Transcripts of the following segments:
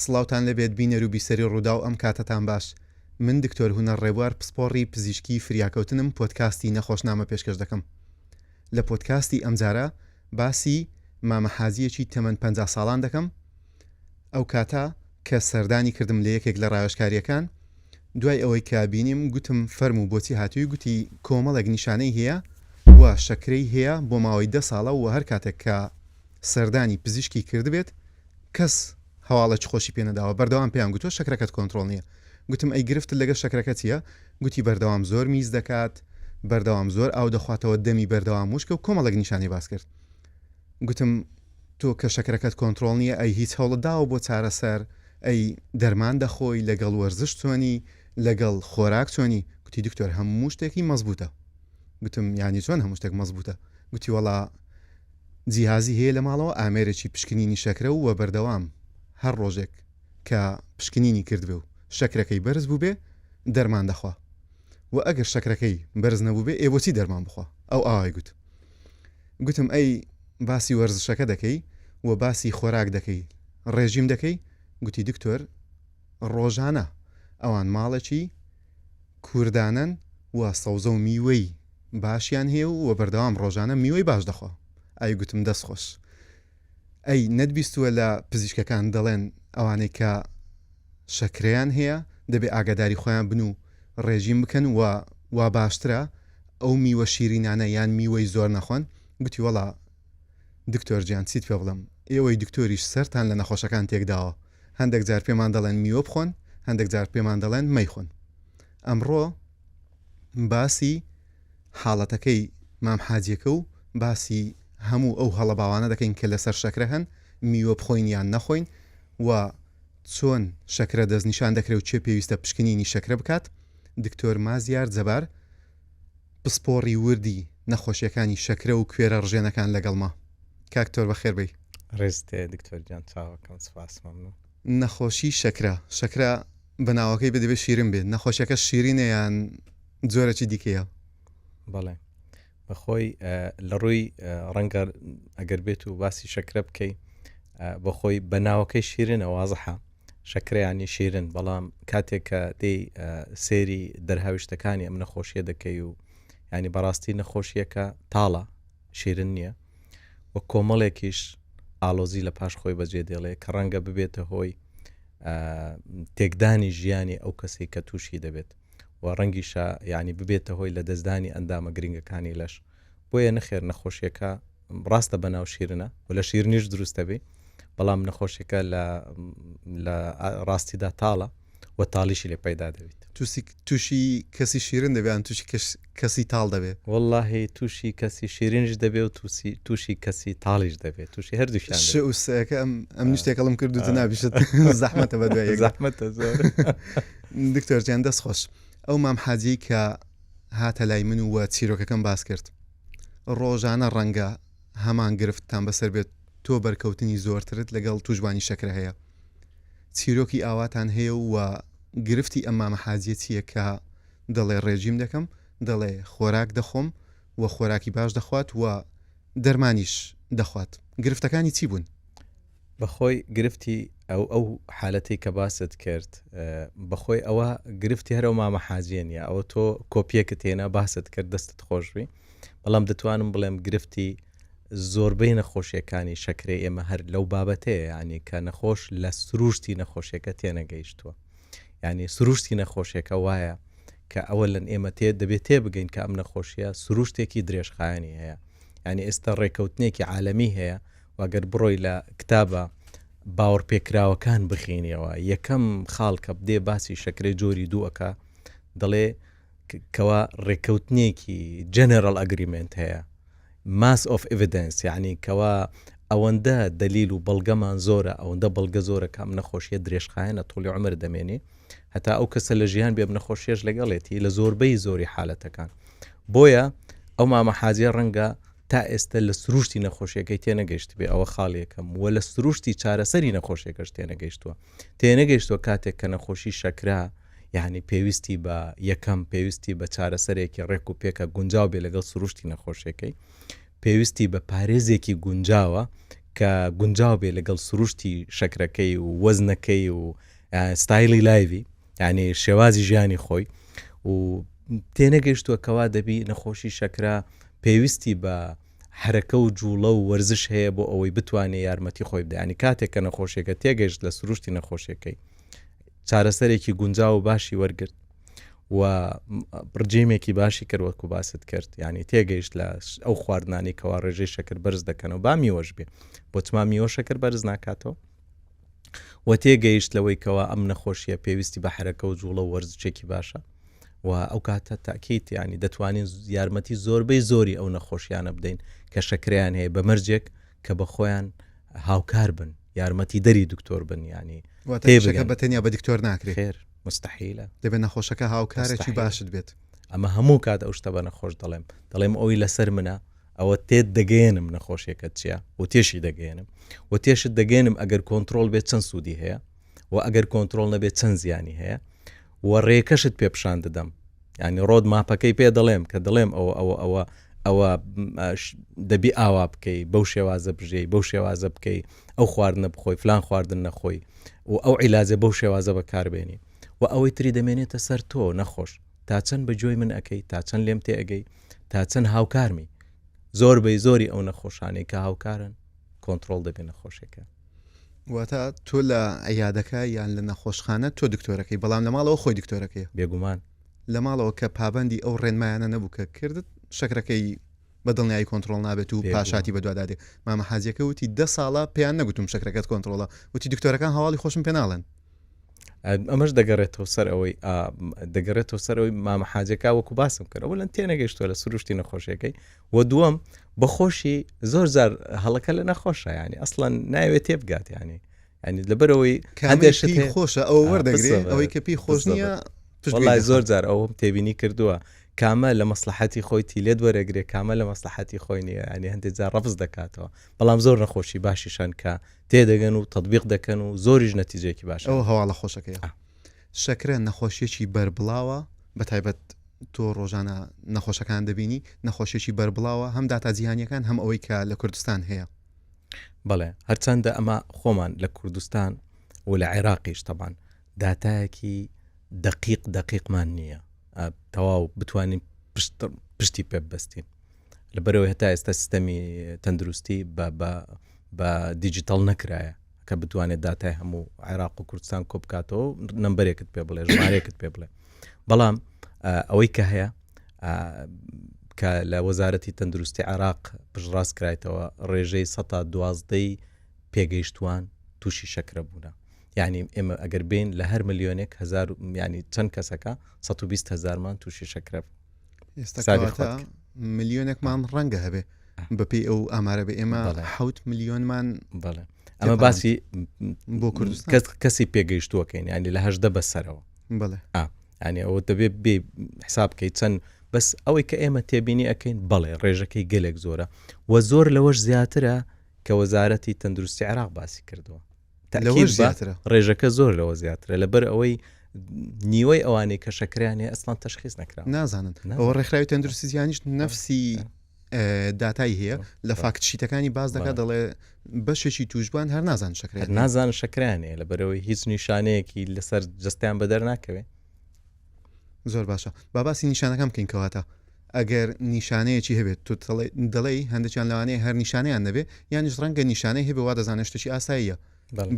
سڵاوتان لێبێت بینەر و بیسەری ڕووداو ئەم کاتەتان باش من دکتۆر هونەر ڕێبوار پسپۆڕی پزیشکی فریاکەوتنم پۆدکاستی نەخۆشنامە پێشکەش دەکەم لە پۆدکاستی ئەمجارە باسی مامە حاجیەکی تەمەن 50 ساڵان دەکەم ئەو کاتە کە سەردانی کردم لە یەکێک لە ڕاوێژکاریەکان دوای ئەوەی کە بینیم گوتم فەرموو بۆچی هاتووی گوتی کۆمەڵێک نیشانەی هەیە و شەکرەی هەیە بۆ ماوەی دە ساڵە و هەر کاتێک کە سەردانی پزیشکی کردبێت کەس هەواڵێکی خۆشی پێ نەداوە بەردەوام پێیان گوتووە شەکرەکەت کۆنترۆڵ نییە گوتم ئەی گرفتت لەگەڵ شەکرەکە چییە گوتی بەردەوام زۆر میز دەکات بەردەوام زۆر ئاو دەخواتەوە دەمی بەردەوام وشکە و کۆمەڵێک نیشانەی باس کرد گوتم تۆ کە شەکرەکەت کۆنترۆڵ نییە ئەی هیچ هەوڵت داوە بۆ چارەسەر ئەی دەرمان دەخۆی لەگەڵ وەرزش چۆنی لەگەڵ خۆراک چۆنی گوتی دکتۆر هەموو شتێکی مەزبوتە گوتم یانی چۆن هەموو شتێک مەزبوتە گوتی وەڵا جیهازی هەیە لە ماڵەوە ئامێرێکی پشکنینی شەکرە و بەردەوام هەر ڕۆژێک کە پشکنینی کردبێ و شەکرەکەی بەرز بووبێ دەرمان دەخوا و ئەگەر شەکرەکەی بەرز نەبووبێ ئێ بۆچی دەرمان بخوا ئەو ئاوای گوت گوتم ئەی باسی وەرزشەکە دەکەی و باسی خۆراک دەکەی ڕێژیم دەکەی گوتی دکتۆر ڕۆژانە ئەوان ماڵێکی کوردانەن و سەوزە و میوەی باشیان هەیە و بەردەوام ڕۆژانە میوەی باش دەخوا ئەی گوتم دەست خۆش ئەی نەتبیستووە لە پزیشکەکان دەڵێن ئەوانەی کە شەکرەیان هەیە دەبێ ئاگاداری خۆیان بن و ڕێژیم بکەن و وا باشترە ئەو میوە شیرینانە یان میوەی زۆر نەخۆن گوتی وەڵا دکتۆر گیان چیت پێ بڵێم ئێوەی دکتۆریش سەرتان لە نەخۆشەکان تێکداوە هەندێک جار پێمان دەڵێن میوە بخۆن هەندێک جار پێمان دەڵێن مەیخۆن ئەمڕۆ باسی حاڵەتەکەی مام حاجیەکە و باسی هەموو ئەو هەڵە باوانە دەکەین کە لەسەر شەکرە هەن میوە بخۆین یان نەخۆین و چۆن شەکرە دەستنیشان دەکرێت و چێ پێویستە پشکنینی شەکرە بکات دکتۆر مازیار جەبار پسپۆڕی وردی نەخۆشیەکانی شەکرە و کوێرە ڕژێنەکان لەگەڵما کاک تۆر بەخێر بێی. ڕێزت هەیە دکتۆر گیان چاوەکەم سپاس مەمنون. نەخۆشی شەکرە شەکرە بە ناوەکەی بێ دەبێ شیرین بێت نەخۆشیەکە شیرینە یان جۆرەکی دیکەیە؟ بەڵێ بەخۆی لە ڕووی ڕەنگە ئەگەر بێت و باسی شەکرە بکەی بەخۆی بە ناوەکەی شیرنە وازحە شەکرە یانی شیرن بەڵام کاتێک کە دێی سێری دەرهاویشتەکانی ئەم نەخۆشیە دەکەی و ینی بەڕاستی نەخۆشیەکە تاڵە شیرن نییە و کۆمەڵێکیش ئالۆزی لە پاش خۆی بەجێ دێڵێ کە ڕەنگە ببێتە هۆی تێکدانی ژیانی ئەو کەسێک کە تووشی دەبێت و ڕەنگیشە یعنی ببێتە هۆی لە دەستدانی ئەندامە گرنگەکانی لەش بۆیە نەخێر نەخۆشیەکە ڕاستە بەناو شیرنە و لە شیرنیش دروست دەبی بەڵام نەخۆشیەکە لە لە ڕاستیدا تاڵە و تاڵیشی لێ پەیدا دەبیت. توسی تووشی کەسی شیرن دەبێ یان تووشی کەسی تاڵ دەبێ؟ وەڵاهی تووشی کەسی شیرینیش دەبێ و تووسی تووشی کەسی تاڵیش دەبێ تووشی هەردووکیان ش و سەکە ئەم ئەم نیشتێکەڵم کرد و جەنابیشت زەحمەتە بە دوای یەک زەحمەتە زۆر دکتۆر گیان دەست خۆش ئەو مام حاجیەی کە هاتە لای من و چیرۆکەکەم باس کرد ڕۆژانە ڕەنگە هەمان گرفتتان بەسەر بێت تۆ بەرکەوتنی زۆرترت لەگەڵ توشبوانی شەکرە هەیە چیرۆکی ئاواتان هەیە و گرفتی ئەم مامە حاجیە چییە کە دەڵێ ڕێجیم دەکەم دەڵێ خۆراک دەخۆم و خۆراکی باش دەخوات و دەرمانیش دەخوات گرفتەکانی چی بوون؟ بەخۆی گرفتی ئەو ئەو حالەتەی کە باست کرد بەخۆی ئەوە گرفتی هەرەو مامە حاجیە نیە ئەوە تۆ کۆپیەکت هێنا باست کرد دەستت خۆشبی بەڵام دەتوانم بڵێم گرفتی زۆربەی نەخۆشیەکانی شەکرەی ئێمە هەر لەو بابەتەیە ینی کە نەخۆش لە سروشتی نەخۆشیەکە تێنەگەیشتووە ینی سروشتی نەخۆشیەکە وایە کە ئەوە لەن ئێمە تێ دەبێت تێ بگەین کە ئەم نەخۆشیە سروشتێکی درێژخایەنی هەیە ینی ئێستا ڕێکەوتنێکی عالەمی هەیە و گەر بڕۆی لە کتابە باوەڕپێکراوەکان بخینیەوە یەکەم خاڵ کە بدێ باسی شەکرەی جۆری دوو ئەکا دەڵێ کەوا ڕێککەوتنێکی general agreement هەیە mass of evidence یعنی کەوا ئەوەندە دەلیل و بەڵگەمان زۆرە ئەوەندە بەڵگە زۆرە کە ئەم نەخۆشیە درێژخایەنە توڵی عمر دەمێنێ هەتا ئەو کەسە لە ژیان بێ نەخۆشیەش لەگەڵێتی لە زۆربەی زۆری حالەتەکان بۆیە ئەو مامە حاجیە ڕەنگە تا ئێستە لە سروشتی نەخۆشیەکەی تێنەگەیشتبێ ئەوە خاڵی یەکەم وە لە سروشتی چارەسەری نەخۆشیەکەش تێنەگەیشتووە تێنەگەیشتووە کاتێک کە نەخۆشی شەکرە یعنی پێویستی بە یەکەم پێویستی بە چارەسەرێکی ڕێک و پێکە گونجاو بێ لەگەڵ سروشتی نەخۆشیەکەی پێویستی بە پارێزێکی گونجاوە. کە گونجاو بێ لەگەڵ سروشتی شەکرەکەی و وەزنەکەی و ستایلی life ی یعنی شێوازی ژیانی خۆی و تێنەگەیشتووە کەوا دەبی نەخۆشی شەکرە پێویستی بە حرەکە و جوڵە و وەرزش هەیە بۆ ئەوەی بتوانێت یارمەتی خۆی بدانی کاتێک کە نەخۆشیەکە تێگەشت لە سروشتی نەخۆشیەکەی چارەسەرێکی گونجاو و باشی وەرگرت و ڕجیمێکی باشی کرد وەکو باست کرد ینی تێگەیشت لە ئەو خواردنانی کەوا ڕێژەی شەکر بەرز دەکەنەوە با میوەش بێ بۆ چما میوە شەکر بەرز ناکاتەوە و تێگەیشت لەوەی کەوا ئەم نەخۆشیە پێویستی بە حرەکە و جوڵە و وەرزشێکی باشە و ئەو کاتە تاکیت ینی دەتوانین یارمەتی زۆربەی زۆری ئەو نەخۆشیانە بدەین کە شەکریان هەیە بە مەرجێک کە بە خۆیان هاوکار بن یارمەتی دەری دکتۆر بن ینی تێبگەن بە تەنیا بە دکتۆر ناکرێت خێر مستحیلە دەبێت نەخۆشەکە هاوکارێکی باشت بێت ئەمە هەموو کات ئەو شتە بە نەخۆش دەڵێم دەڵێم ئەوی لەسەر منە ئەوە تێت دەگەێنم نەخۆشیەکە چییە و تێشی دەگەێنم و تێشت دەگەێنم ئەگەر کۆنتترۆل بێت چەند سوودی هەیە و ئەگەر کۆنتترۆل نەبێت چەند زیانی هەیە و ڕێکەشت پێ پیشان دەدەم ینی road map ەکەی پێ دەڵێم کە دەڵێم ئەوە ئەوە ئەوە ئەوە دەبی ئاوا بکەی بەو شێوازە بژێی بەو شێوازە بکەی ئەو خواردنە بخۆی فلان خواردن نەخۆی و ئەو عیلاجە بەو شێوازە بەکاربێنی و ئەوەی تری دەمێنێتە سەر تۆ نەخۆش تا چەند بە گوێی من ئەەکەی تا چەند لێم تێ ئەگەی تا چەند هاوکارمی زۆر بەی زۆری ئەو نەخۆشانەی کە هاوکارن کۆنتترۆل دەبێ نەخۆشیەکە. واتە تۆ لە عیادەکە یان لە نەخۆشخانە تۆ دکتۆرەکەی بەڵام لە ماڵەوە خۆی دکتۆرەکەی بێگومان لە ماڵەوە کە پابندی ئەو ڕێنمایانە نەبوو کە کردت شەکرەکەی بە دڵنیایی کۆنترۆڵ نابێت و پاشاتی بەدوادا دێ مامە حاجیەکە وتی دە ساڵە پێیان نەگوتم شەکرەکەت کۆنترۆڵە وتی دکتۆرەکان هەواڵی خۆشم پێ ناڵێن. ئەمەش دەگەڕێتەوە سەر ئەوەی دەگەڕێتەوە سەر ئەوەی مامە حاجەکە وەکو باسم کرد ئەوە لەن تێنەگەیشتووە لە سروشتی نەخۆشیەکەی و دووەم بەخۆشی زۆر زار هەڵەکە لە نەخۆشە ینی ئەسڵەن ناوێت تێبگات ینی ینی لەبەرەوەی هەندێک شت خۆشە ئەو وەردەگرێ ئەوەی کە پێی خۆش نییە وڵای زۆر جار ئەوم تێبینی کردووە کامە لە مەسلحەتی خۆی تیلێت وەرەگرێ کامە لە مەسلحەتی خۆی نییە ینی هەندێک جار ڕەفز دەکاتەوە بەڵام زۆر نەخۆشی باشیشان کە تێدەگەن و تطبیق دەکەن و زۆریش نەتیجێکی باش ئەو هەواڵە خۆشەکەی شەکرە نەخۆشیەکی بەربڵاوە بە تایبەت تۆ ڕۆژانە نەخۆشەکان دەبینی نەخۆشیەکی بەربڵاوە هەم داتا جیهانیەکان هەم ئەوەی کە لە کوردستان هەیە. بەڵێ هەرچەندە ئەمە خۆمان لە کوردستان و لە عێراقیش تەبان داتایەکی دەقیق دەقیقمان نییە تەواو بتوانین پشتی پێ ببەستین لەبەرەوەی هەتا ئێستا سیستەمی تەندروستی بە دیجیتەڵ نەکرایە کە بتوانێت داتای هەموو عێراق و کوردستان کۆبکاتەوە نمبەرێکت پێ بڵێ ژمارەیەکت پێ بڵێ بەڵام ئەوەی کە هەیە کە لە وەزارەتی تەندروستی عێراق پشتڕاست کرایتەوە ڕێژەی سەتا دوازدەی پێگەیشتوان تووشی شەکرە بوونە یعنی ئێمە ئەگەر بین لە هەر ملیۆنێک هزار ینی چەند کەسەکە 120 هزارمان تووشی شەکرە بوو ئێستا ملیۆنێکمان ڕەنگە هەبێ بەپی ئەو ئامارە بە ئێمە حوت ملیۆنمان بەڵێ ئەمە باسی بۆ کوردستان کەس کەسی پێگەیشتووەکەین ینی لە هەشدە بەسەرەوە بەڵێ ینی ئەوە دەبێ بێ حساب بکەیت چەند بەس ئەوەی کە ئێمە تێبینی ئەەکەین بەڵێ ڕێژەکەی گەلێک زۆرە و زۆر لەوەش زیاترە کە وەزارەتی تەندروستی عێراق باسی کردووە لەوەش زیاترە ڕێژەکە زۆر لەوە زیاترە لەبەر ئەوەی نیوەی ئەوانەی کە شەکریان هەیە ئەسڵان تەشخیص نەکرا نازانن ئەوە ڕێکخراوی تەندروستی جیهانیش نەفسی داتای هەیە لە fact sheet ەکانی باز دەکات دەڵێ بەشێکی توشبووان هەر نازان شەکرە نازان شەکریان هەیە لەبەرەوەی هیچ نیشانەیەکی لەسەر جستیان بەدەر ناکەوێت زۆر باشە با باسی نیشانەکان بکەین کەواتە ئەگەر نیشانەیەکی هەبێت تو دەڵێی هەندێکیان لەوانەیە هەر نیشانەیان نەبێ یانیش ڕەنگە نیشانەی هەبێ وا دەزانێت شتێکی ئاساییە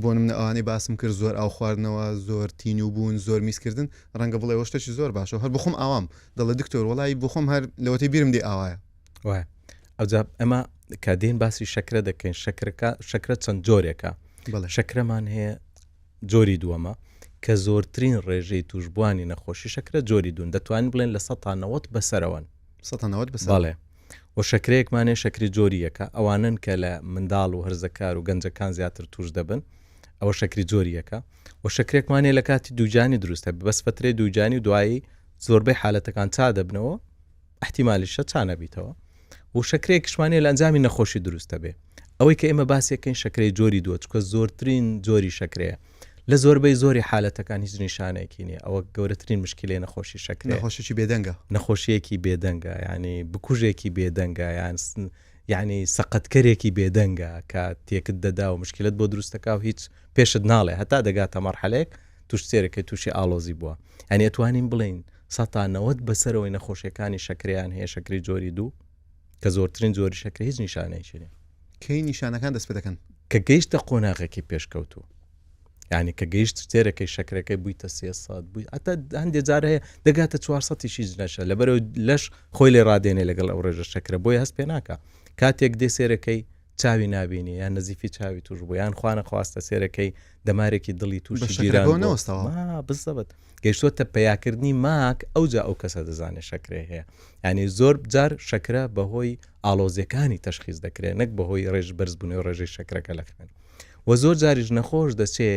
بۆ منە ئەوانەی باسم کرد زۆر ئاو خواردنەوە زۆر تینوو بوون زۆر میزکردن ڕەنگە بڵێ شتێکی زۆر باشە هەر بخۆم ئاوام دەڵێ دکتۆر وڵی بخۆم هەر لەوەتی بیرم دێ ئاوایە وایە ئەوجا ئەمە کە دێن باسی شەکرە دەکەین شەکرەکە شەکرە چەند جۆرێکە شەکرەمان هەیە جۆری دووەمە کە زۆرترین ڕێژەی توشبووانی نەخۆشی شەکرە جۆری دوون دەتوانین بڵێن لە 190 بەسەرەوەن 190 بەسەر بەڵێ و شەکرەیەکمانێ شەکری جۆری یەکە ئەوانن کە لە منداڵ و هەرزەکار و گەنجەکان زیاتر توش دەبن ئەوە شەکری جۆری یەکە و شەکرێکمانێ لە کاتی دووجانی دروستە بەس فترەی دووجانی و دوایی زۆربەی حالەتەکان چا دەبنەوە احتیمالیشە چا نەبیتەوە و شەکرەیەکیشمان هەیە لە ئەنجامی نەخۆشی دروست دەبێ ئەوەی کە ئێمە باسیەکەین شەکرەی جۆری دووە چکە زۆرترین جۆری شەکرەیە لە زۆربەی زۆری حالەتەکان هیچ نیشانێکی نییە ئەوە گەورەترین مشکلەی نەخۆشی شەکرە نەخۆشیی بێدەنگە نەخۆشیەکی بێدەنگە ینی بکوژێکی بێدەنگە یان. یعنی سەقەتکەرێکی بێدەنگە کە تێکت دەدا و مشکلت بۆ دروستەکە و هیچ پێشت ناڵێ هەتا دەگاتە مەرحەلێک توش سێرەکەی تووشی ئاڵۆزی بووە یعنی ئەتوانین بڵێین سەتا 90 بەسەرەوەی نەخۆشیەکانی شەکریان هەیە شەکری جۆری دوو کە زۆرترین جۆری شەکرە هیچ نیشانەیەکی نیە. کەی نیشانەکان دەست پێ دەکەن؟ کە گەیشتە قۆناغێکی پێشکەوتوو یعنی کە گەیشت تێرەکەی شەکرەکەی بوویتە 300 بووی ئەتا هەندێک جار هەیە دەگاتە 400 هیچ نەشە لەبەرەوە لەش خۆی لێ ڕادێنێ لەگەڵ ئەو ڕێژە شەکرە بۆیە هەست پێ ناکە کاتێک دێ سێرەکەی چاوی نابینی یان نەزیفی چاوی توش بوو یان خوانە خواستە سێرەکەی دەمارێکی دڵی تووشی گیران نەوەستەوە بزەبت گەیشتووەتە پەیاکردنی ماک ئەوجا ئەو کەسە دەزانێت شەکرەی هەیە یعنی زۆر جار شەکرە بەهۆی ئاڵۆزیەکانی تەشخیز دەکرێت نەک بەهۆی ڕێژ بەرزبوونەوەی ڕێژەی شەکرەکە لە خوێن و زۆر جاریش نەخۆش دەچێ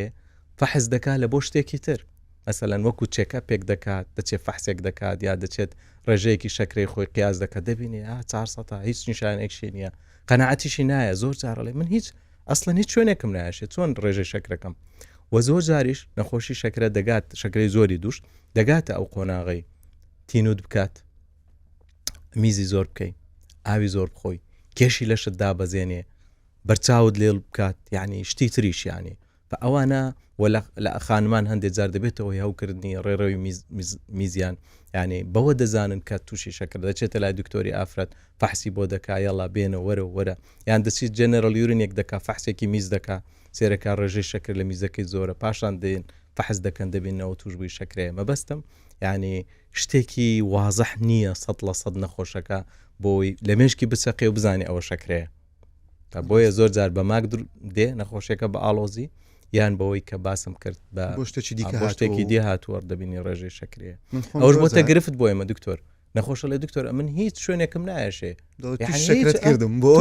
فەحس دەکات لە بۆ شتێکی تر مەسەلەن وەکو چێکە پێک دەکات دەچێت فەحسێک دەکات یا دەچێت ڕێژەیەکی شەکرەی خۆی قیاس دەکات دەبینێ ئا 400 هیچ نیشانێکشی نییە قەناعەتیشی نایە زۆر جارڵێ من هیچ ئەسڵەن هیچ شوێنێکم نایشێت چۆن ڕێژەی شەکرەکەم و زۆر جاریش نەخۆشی شەکرە دەگات شەکرەی زۆری دوش دەگاتە ئەو قۆناغی تینوت بکات میزی زۆر بکەی ئاوی زۆر بخۆی کێشی لەشت دابەزێنێ بەرچاوت لێڵ بکات یعنی شتی تریش یعنی فە ئەوانە و لە خانمان هەندێک جار دەبێتە هۆی هەوکردنی ڕێڕەوی میزیان یعنی بەوە دەزانن کە تووشی شەکر دەچێتە لای دکتۆری ئافرەت فەحسی بۆ دەکا یەڵا بێنە وەرە وەرە یان دەچیت general urine ێک دەکا فەحسێکی میز دەکا سێرەکە ڕێژەی شەکر لە میزەکەی زۆرە پاشان دێن فەحس دەکەن دەبینەوە توشبووی شەکرەیە مەبەستم یعنی شتێکی وازح نییە سەد لە سەد نەخۆشەکە بۆی لە مێشکی بچەقێ و بزانێ ئەوە شەکرەیە تا بۆیە زۆر جار بە ماک دێ نەخۆشیەکە بە ئاڵۆزی یان بەوەی کە باسم کرد بە بۆ شتێکی دیکە بۆ شتێکی دی هاتووە دەبینی ڕێژەی شەکرەیە ئەوش بۆتە گرفت بۆ ئێمە دکتۆر نەخۆشە لە دکتۆر ئەمن هیچ شوێنێکم نایەشێ کردم بۆ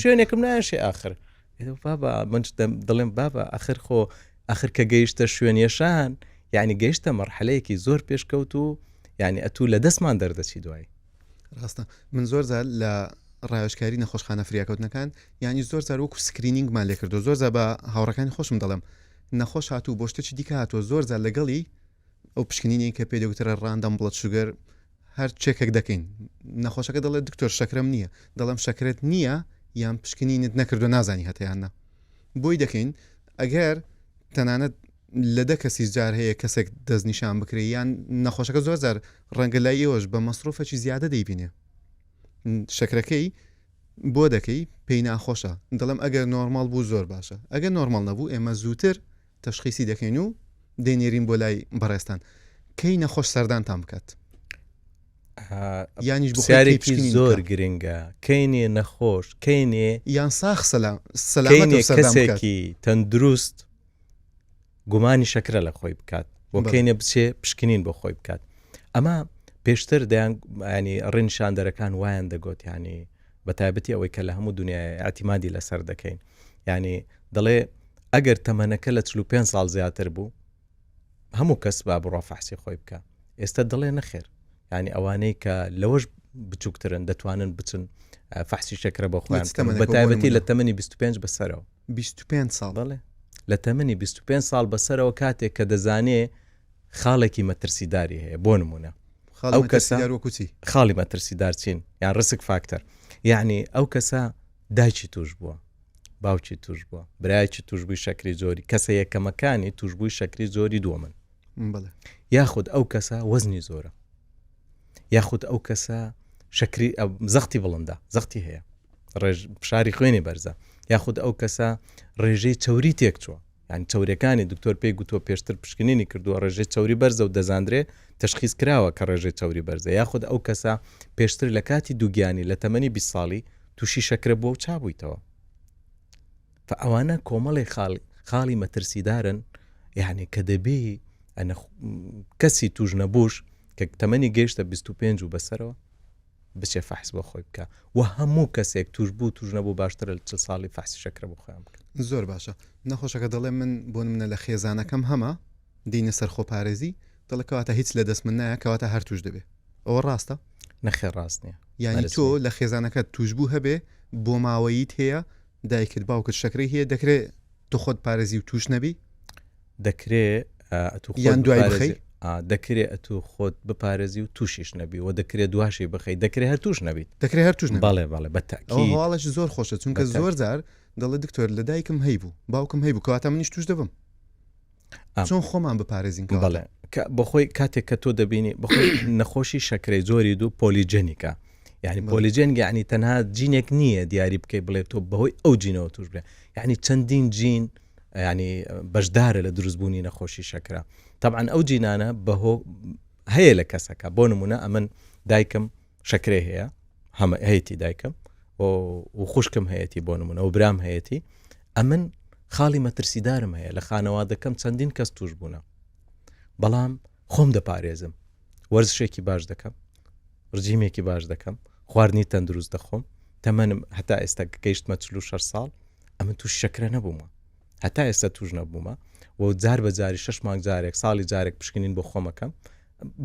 شوێنێکم نایەشێ ئاخر بابا من دەڵێم بابا ئەخر خۆ ئەخر کە گەیشتە شوێنیەشان یعنی گەیشتە مەرحەلەیەکی زۆر پێشکەوت و یعنی ئەتوو لە دەستمان دەردەچی دوایی ڕاستە من زۆر جار لە ڕاوێژکاری نەخۆشخانە فریاکەوتنەکان یانی زۆر جار وەکو screening مان لێکردو زۆر جار بە هاوڕەکانی خۆشم دەڵێم نەخۆش هاتوو بۆ شتێکی دیکە هاتووە زۆر جار لەگەڵی ئەو پشکنینی کە پێ دەگوترە random blood sugar هەر چێکێک دەکەین نەخۆشەکە دەڵێت دکتۆر شەکرم نییە دەڵێم شەکرت نییە یان پشکنینت نەکردو نازانی هەتەیان بۆی دەکەین ئەگەر تەنانەت لە دە کەسیش جار هەیە کەسێک دەستنیشان بکرێ یان نەخۆشەکە زۆر جار ڕەنگە لای ئێوەش بە مەسروفەکی زیادە دەیبینێ شەکرەکەی بۆ دەکەی پێی ناخۆشە دەڵێم ئەگەر نۆرماڵ بوو زۆر باشە ئەگەر نۆرماڵ نەبوو ئێمە زووتر تەشخیسی دەکەین و دەینێرین بۆ لای بەڕێزتان کەی نەخۆش سەردانتان بکات یانیش بخۆیارێکی زۆر گرنگە کەینێ نەخۆش کەینێ یان ساخ سەلام سەلامەت کەسێکی تەندروست گومانی شەکرە لە خۆی بکات بۆ کەینێ بچێ پشکنین بۆ خۆی بکات ئەمە پێشتر دەیان ینی ڕێنیشاندەرەکان وایان دەگوت ینی بە تایبەتی ئەوەی کە لە هەموو دنیای ئاعتیمادی لەسەر دەکەین ینی دەڵێ ئەگەر تەمەنەکە لە 45 ساڵ زیاتر بوو هەموو کەس با بڕوا فەحسی خۆی بکە ئێستا دەڵێ نەخێر ینی ئەوانەی کە لەوەش بچووکترن دەتوانن بچن فەحسی شەکرە بۆ خۆیان بە تایبەتی لە تەمەنی 25 بەسەرەوە 25 ساڵ بەڵێ لە تەمەنی 25 ساڵ بەسەرەوە کاتێک کە دەزانێ خاڵێکی مەترسیداری هەیە بۆ نمونە ئەو کەسە وەکوچی خاڵی مەترسیدار چین یان risk factor یعنی ئەو کەسە دایکی توش بووە باوکی توش بووە برایەکی توشبووی شەکری جۆری کەسە یەکەمەکانی توشبووی شەکری جۆری دووەمن یاخود ئەو کەسە وەزنی زۆرە یاخود ئەو کەسە شەکری زەختی بڵندە زەختی هەیە ڕێژ فشاری خوێنی بەرزە یاخود ئەو کەسە ڕێژەی چوری تێکچووە یان چورەکانی دکتۆر پێی گوتووە پێشتر پشکنینی کردووە ڕێژەی چوری بەرزە و دەزاندرێ تشخیص کراوە کە ڕێژەی چوری بەرزە یاخود ئەو کەسە پێشتر لە کاتی دووگیانی لە تەمەنی 20 ساڵی تووشی شەکرە بووە و چابوویتەوە فە ئەوانە کۆمەڵی خاڵی خاڵی مەترسیدارن یعنی کە دەبی کەسی توش نەبووش کە تەمەنی گەیشتە 25 و بەسەرەوە بچێ فەحس بۆ خۆی بکە و هەموو کەسێک توش بوو توش نەبوو باشترە لە چل ساڵی فەحسی شەکرە بۆ خۆیان بکەن زۆر باشە نەخۆشەکە دەڵێ من بۆ منە لە خێزانەکەم هەمە دینە سەر خۆپارێزی دەڵێ کەواتە هیچ لە دەست من نایە کەواتە هەر توش دەبێ ئەوە ڕاستە؟ نەخێر ڕاست نییە یانی تۆ لە خێزانەکەت توشبوو هەبێ بۆ ماوەییت هەیە دایکت باوکت شەکرەی هەیە دەکرێ تۆ خۆت پارێزی و توش نەبی دەکرێ یان دوای بخەی؟ دەکرێ ئەتوو خۆت بپارێزی و تووشیش نەبی و دەکرێت دواشی بخەی دەکرێ هەر توش نەبیت دەکرێ هەر توش نەبیت بەڵێ بەڵێ بە تەئکید هەواڵێکی زۆر خۆشە چونکە زۆر جار دەڵێ دکتۆر لە دایکم هەیبوو باوکم هەیبوو کەواتە منیش توش دەبم چۆن خۆمان بپارێزین بەڵێ بەخۆی کاتێک کە تۆ دەبینی بەخۆی نەخۆشی شەکرەی جۆری دوو polygenic ە یعنی polygenic یعنی تەنها جینێک نییە دیاری بکەی بڵێ تۆ بەهۆی ئەو جینەوە توش بێ یعنی چەندین جین ینی بەشدارە لە دروستبوونی نەخۆشی شەکرە طبعا ئەو جینانە بەهۆ هەیە لە کەسەکە بۆ نمونە ئەمن دایکم شەکرەی هەیە هەمە هەیەی دایکم و خوشکم هەیەی بۆ نمونە و برام هەیەی ئەمن خاڵی مەترسیدارم هەیە لە خانەوادەکەم چەندین کەس توش بوونە بەڵام خۆم دەپارێزم وەرزشێکی باش دەکەم ڕجیمێکی باش دەکەم خواردنی تەندروست دەخۆم تەمەنم هەتا ئێستا گەیشتمە 46 ساڵ ئەمن توش شەکرە نەبوومە هەتا ئێستا توش نەبوومە و جار بە جاری شش مانگ جارێک ساڵی جارێک پشکنین بۆ خۆمەکەم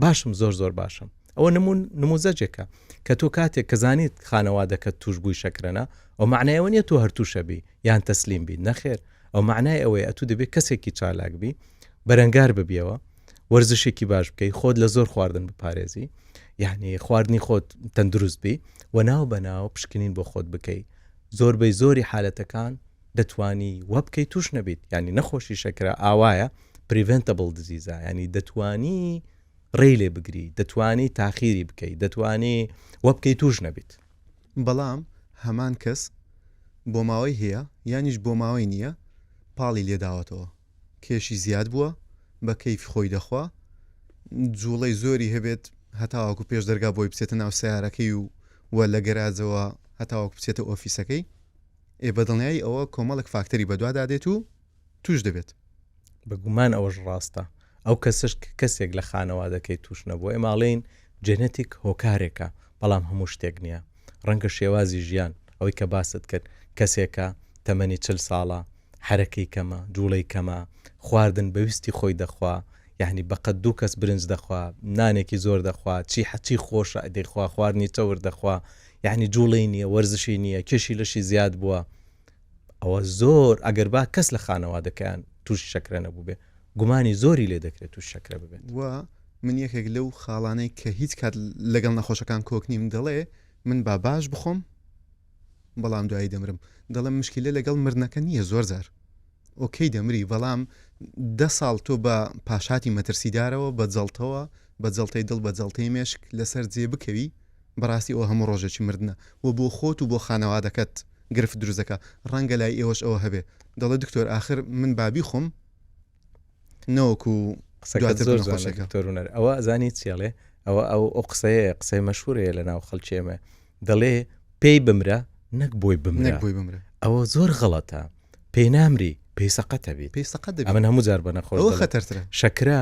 باشم زۆر زۆر باشم ئەوە نمون نموزەجێکە کە تۆ کاتێک کە زانیت خانەوادەکە توش بووی شەکرەنە ئەو معنای ئەوە نیە تۆ هەر تووشە بی یان تەسلیم بیت نەخێر ئەو معنای ئەوەیە ئەتوو دەبێت کەسێکی چالاک بی بەرەنگار ببیەوە وەرزشێکی باش بکەی خۆت لە زۆر خواردن بپارێزی یعنی خواردنی خۆت تەندروست بی و ناو بەناو پشکنین بۆ خۆت بکەی زۆربەی زۆری حالەتەکان دەتوانی وەبکەی توش نەبیت یعنی نەخۆشی شەکرە ئاوایە preventable disease ە یعنی دەتوانی ڕێی لێ بگری دەتوانی تاخیری بکەی دەتوانی وەبکەی توش نەبیت. بەڵام هەمان کەس بۆماوەی هەیە یانیش بۆماوەی نییە پاڵی لێداوەتەوە کێشی زیاد بووە بە کەیفی خۆی دەخوا جوڵەی زۆری هەبێت هەتاوەکو پێش دەرگا بۆی بچێتە ناو سیارەکەی و و لە گەراجەوە هەتاوەکو بچێتە ئۆفیسەکەی ئێ بەدڵنیایی ئەوە کۆمەڵێک فاکتەری بەدوادا دێت و توش دەبێت. بەگومان ئەوەش ڕاستە ئەو کەسەش کە کەسێک لە خانەوادەکەی توش نەبووە ئێمە ئەڵێین genetic هۆکارێکە بەڵام هەموو شتێک نییە ڕەنگە شێوازی ژیان ئەوەی کە باست کرد کەسێکە تەمەنی چل ساڵە حەرەکەی کەمە جوڵەی کەمە خواردن بەویستی خۆی دەخوا یعنی بەقەد دوو کەس برنج دەخوا نانێکی زۆر دەخوا چی حەچی خۆشە دەیخوا خواردنی چەور دەخوا یعنی جوڵەی نییە وەرزشی نییە کێشی لەشی زیاد بووە ئەوە زۆر ئەگەر با کەس لە خانەوادەکەیان تووشی شەکرە نەبووبێ گومانی زۆری لێ دەکرێت تووش شەکرە ببێت. و من یەکێک لەو خاڵانەی کە هیچ کات لەگەڵ نەخۆشەکان کۆک نیم دەڵێ من با باش بخۆم بەڵام دوایی دەمرم دەڵێم مشکلە لەگەڵ مردنەکە نییە زۆر جار okay دەمری بەڵام دە ساڵ تۆ بە پاشاتی مەترسیدارەوە بە جەڵتەوە بە جەڵتەی دڵ بە جەڵتەی مێشک لەسەر جێ بکەوی بەڕاستی ئەوە هەموو ڕۆژێکی مردنە و بۆ خۆت و بۆ خانەوادەکەت گرفت دروست دەکا ڕەنگە لای ئێوەش ئەوە هەبێ دەڵێ دکتۆر ئاخر من با بیخۆم نەوەکو قسەکەت دواتر زۆر جوانە نەخۆشەکە دکتۆر هونەر ئەوە ئەزانی چیڵێ ئەوە ئەو ئەو قسەیە قسەی مەشهورەیە لە ناو خەڵکی ئێمە دەڵێ پێی بمرە نەک بۆی بمرە نەک بۆی بمرە ئەوە زۆر غەڵەتە پێی نامری پێی سەقەتە بیت پێی سەقەت دەبی ئەمن هەموو جار بە نەخۆش ئەوە دەڵێم خەتەرترە شەکرە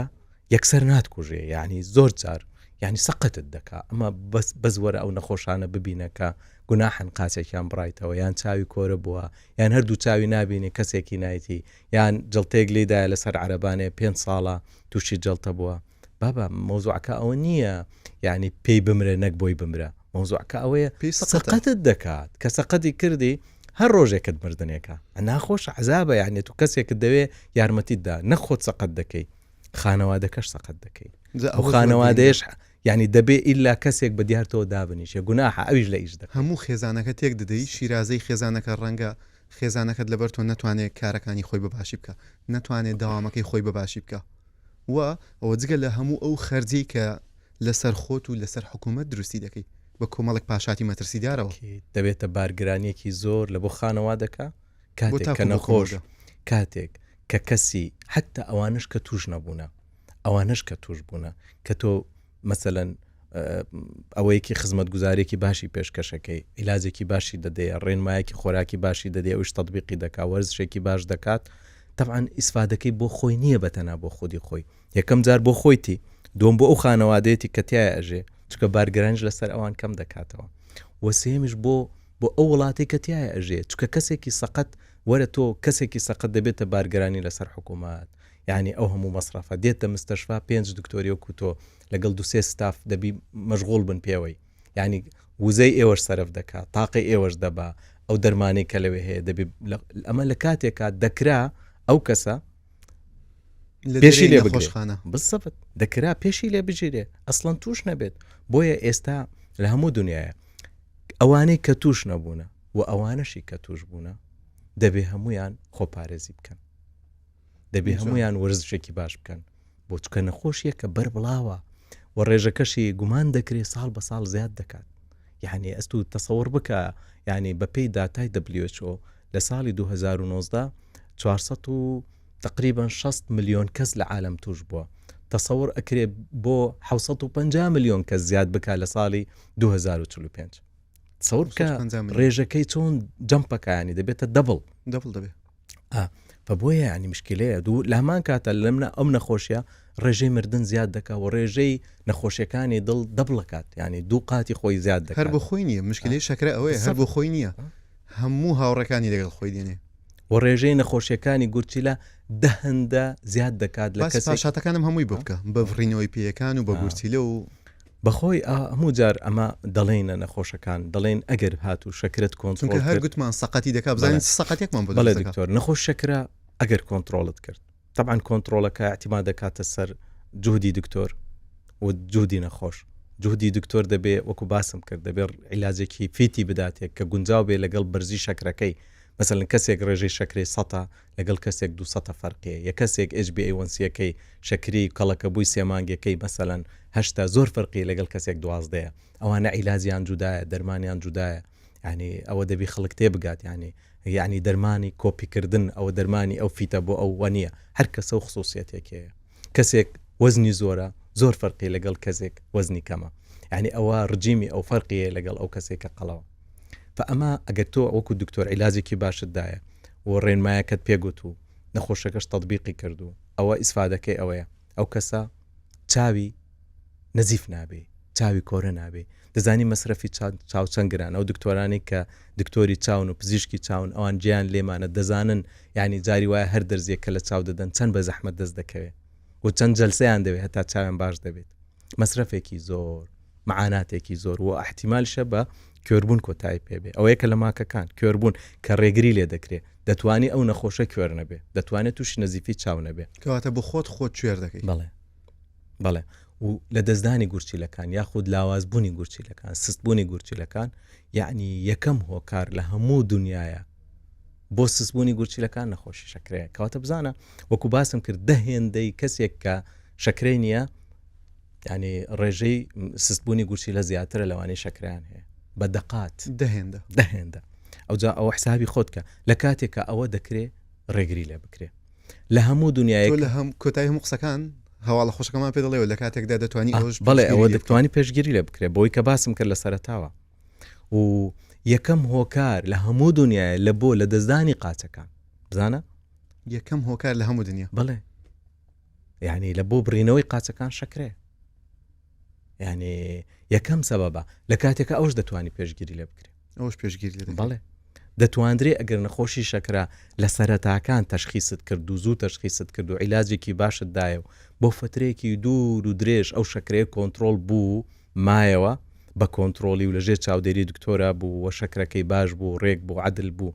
یەکسەر ناتکوژێ یعنی زۆر جار یعنی سەقەتت دەکا ئەمە بەس بەس وەرە ئەو نەخۆشانە ببینە کە گوناحن قاچێکیان بڕایتەوە یان چاوی کۆرە بووە یان هەردوو چاوی نابینێ کەسێکی نایتی یان جڵتەیەک لێدایە لەسەر عەرەبانێ پێنج ساڵە تووشی جەڵتە بووە بابا مەوزوعەکە ئەوە نییە یعنی پێی بمرە نەک بۆی بمرە مەوزوعەکە ئەوەیە پێی سەقەتە. سەقەتت دەکات کە سەقەتی کردی هەر ڕۆژێکت مردنێکە ناخۆش عذابە یعنی تو کەسێکت دەوێ یارمەتیت دا نەک خۆت سەقەت دەکەی خانەوادەکەش سەقەت دەکەی جا ئەو ئەوە زۆر گرنگە. خانەوادەیەش یعنی دەبێ ئیلا کەسێک بە دیارتەوە دابنیشێ گوناحە ئەویش لە ئیش دەکەی. هەموو خێزانەکە تێک دەدەی شیرازەی خێزانەکە ڕەنگە خێزانەکەت لەبەر تۆ نەتوانێت کارەکانی خۆی بە باشی بکا نەتوانێت دەوامەکەی خۆی بە باشی بکا و ئەوە جگە لە هەموو ئەو خەرجەی کە لەسەر خۆت و لەسەر حکوومەت دروستی دەکەی بە کۆمەڵێک پاشاتی مەترسیدارەوە. دەبێتە بارگرانیەکی زۆر لە بۆ خانەوادەکە بۆ کاتێک تاک کە و بۆ نەخۆش کۆمەڵگە. کاتێک کە کەسی حتا ئەوانش کە توش نەبوونە ئەوانش کە توش بوونە کە تۆ مەسەلەن ئەوەیەکی خزمەتگوزارێکی باشی پێشکەشەکەی عیلاجێکی باشی دەدەیە ڕێنمایەکی خۆراکی باشی دەدەیە ئەوش تەطبیقی دەکا وەرزشێکی باش دەکات طبعا ئیسفادەکەی بۆ خۆی نییە بە تەنها بۆ خودی خۆی یەکەم جار بۆ خۆیتی دوم بۆ ئەو خانەوادەیەتی کە تایە ئەژێ چکە بارگرانیش لەسەر ئەوان کەم دەکاتەوە وە سێمیش بۆ بۆ ئەو وڵاتی کە تایە ئەژێ چکە کەسێکی سەقەت وەرە تۆ کەسێکی سەقەت دەبێتە بارگرانی لەسەر حکوومەت یانی ئەو هەموو مەسرەفە دێتە مستەشفا پێنج دکتۆری وەکو تۆ لەگەڵ دوسێ ستاف دەبی مەشغوڵ بن پێوەی یعنی وزەی ئێوەش سەرف دەکات تاقی ئێوەش دەبا ئەو دەرمانەی کە لەوێ هەیە دەبی ئەمە لە کاتێکا دەکرا ئەو کەسە. پێشی لێ بگرێ بسەبت دەکرا پێشی لێ بگیرێ ئەسڵەن توش نەبێت بۆیە ئێستا لە هەموو دنیاە ئەوانەی کە توش نەبوونە و ئەوانەشی کە توش بوونە دەبێ هەمویان خۆپارێزی بکەن دەبێ هەمویان وەرزشێکی باش بکەن بۆ چکە نەخۆشیە کە بەر بڵاوە و ڕێژەکەشی گومان دەکرێت ساڵ بە ساڵ زیاد دەکات یعنی ئەست و تەسەوڕ بکە یعنی بەپێی داتای WHO لە ساڵی 2019 400 و تقریبا 60 ملیۆن کەس لە عالم توش بووە تەسەور ئەکرێ بۆ 650 ملیۆن کەس زیاد بک لە ساڵی 2045 تەسەور بکە ڕێژەکەی چۆن جەمپەکانی دەبێتە دەبڵ دەبڵ دەبێت فە بۆیە ینی مشکلەیە دوو لامان کاتە لەمنە ئەم نەخۆشیە ڕێژەی مردن زیاد دەکا و ڕێژەی نەخۆشیەکانی دڵ دەبڵەکات ینی دوو قاتی خۆی زیاد دەکات هەر بۆ خۆی نییە مشکلی شەکرە ئەوەیە هەر بۆ خۆی نییە هەموو هاوڕەکانی لەگەڵ خۆی دێنێ و ڕێژەی نەخۆشیەکانی گورچیلە دە هەندە زیاد دەکات لە کەسێک شاتەکانم هەمووی بۆ بکە بە بڕینەوەی پێیەکان و بە گورچیلە و بەخۆی هەموو جار ئەمە دەڵێینە نەخۆشەکان دەڵێن ئەگەر هاتوو شەکرت کۆنترۆڵ هەر گوتمان سەقەتی دەکا بزانین سەقەتێکمان بۆ بەڵێ دکتۆر نەخۆش شەکرە ئەگەر کۆنترۆڵت کرد طبعا کۆنترۆڵەکە اعتماد دەکاتە سەر جوهدی دکتۆر و جوهدی نەخۆش جوهدی دکتۆر دەبێ وەکو باسم کرد دەبێ عیلاجێکی فیتی بداتێک کە گونجاو بێ لەگەڵ بەرزی شەکرەکەی مەسەلەن کەسێک ڕێژەی شەکرەی سەتە لەگەڵ کەسێک دووسەتە فەرقیە یە کەسێک HbA1c ەکەی شەکری کەڵەکەبووی سێ مانگەکەی مەسەلەن هەشتە زۆر فەرقی لەگەڵ کەسێک دوازدەیە ئەوانە عیلاجیان جودایە دەرمانیان جودایە یعنی ئەوە دەبی خەڵک تێ بگات یعنی یعنی دەرمانی کۆپیکردن ئەوە دەرمانی ئەو فیتە بۆ ئەو وە نییە هەر کەسە و خصوصیەتێک هەیە کەسێک وەزنی زۆرە زۆر فەرقی لەگەڵ کەسێک وەزنی کەمە یعنی ئەوە ڕجیمی ئەو فەرقی هەیە لەگەڵ ئەو کەسێک کە قەڵەوە فەئەمە ئەگەر تۆ وەکو دکتۆر عیلاجێکی باشت دایە و ڕێنمایەکەت پێگوت و نەخۆشەکەش تەطبیقی کرد و ئەوە ئیسفادەکەی ئەوەیە ئەو کەسە چاوی نەزیف نابێ چاوی کۆرە نابێ دەزانی مەسرەفی چاو چەند گران ئەو دکتۆرانی کە دکتۆری چاون و پزیشکی چاون ئەوان گیان لێمانە دەزانن یعنی جاری وایە هەر دەرزیەک کە لە چاو دەدەن چەند بە زەحمەت دەست دەکەوێت و چەند جەلسەیان دەوێت هەتا چاویان باش دەبێت مەسرەفێکی زۆر معاناتێکی زۆر و ئەحتیمالشە بە کوێربوون کۆتایی پێ بێ ئەوەیە کە لە ماکەکان کوێربوون کە ڕێگری لێ دەکرێ دەتوانی ئەو نەخۆشە کوێر نەبێ دەتوانێت تووشی نەزیفی چاو نەبێ کەواتە بۆ خۆت خۆت کوێر دەکەی بەڵێ بەڵێ و لە دەستدانی گورچیلەکان یاخود لاوازبوونی گورچیلەکان سستبوونی گورچیلەکان یعنی یەکەم هۆکار لە هەموو دنیاە بۆ سستبوونی گورچیلەکان نەخۆشی شەکرەیە کەواتە بزانە وەکو باسم کرد دە هێندەی کەسێک کە شەکرەی نییە ینی ڕێژەی سستبوونی گورچیلە زیاترە لەوانەی شەکریان هەیە بە دەقات دەهێندە دەهێندە ئەوجا ئەوە حسابی خۆت کە لە کاتێکە ئەوە دەکرێ ڕێگری لێ بکرێ لە هەموو دنیای لە هەم کۆتایی هەموو قسەکان هەواڵە خۆشەکەمان پێ دەڵێ لە کاتێکدا دەتوانی ئەوش بەڵێ ئەوە دەتوانی پێشگیری لێ بکرێ بۆی کە باسم کرد لە سەرتاوە و یەکەم هۆکار لە هەموو دنیاە لە بۆ لە دەستدانی قاچەکان بزانە یەکەم هۆکار لە هەموو دنیا بڵێ یعنی لە بۆ بڕینەوەی قاچەکان شەکرێ یعنی یەکەم سەبەبە لە کاتێکە ئەوش دەتوانی پێشگیری لێ بکرێت ئەوش پێشگیری لێ بەڵێ دەتواندرێ ئەگەر نەخۆشی شەکرە لە سەرەتاکان تەشخیست کرد و زوو تەشخیست کرد و عیلاجێکی باشت دایە و بۆ فترێکی دوور و درێژ ئەو شەکرەیە کۆنتترۆل بوو مایەوە بە کۆنترۆڵی و لەژێر چاودێری دکتۆرا بوو و شەکرەکەی باش بوو ڕێک بوو عەدل بوو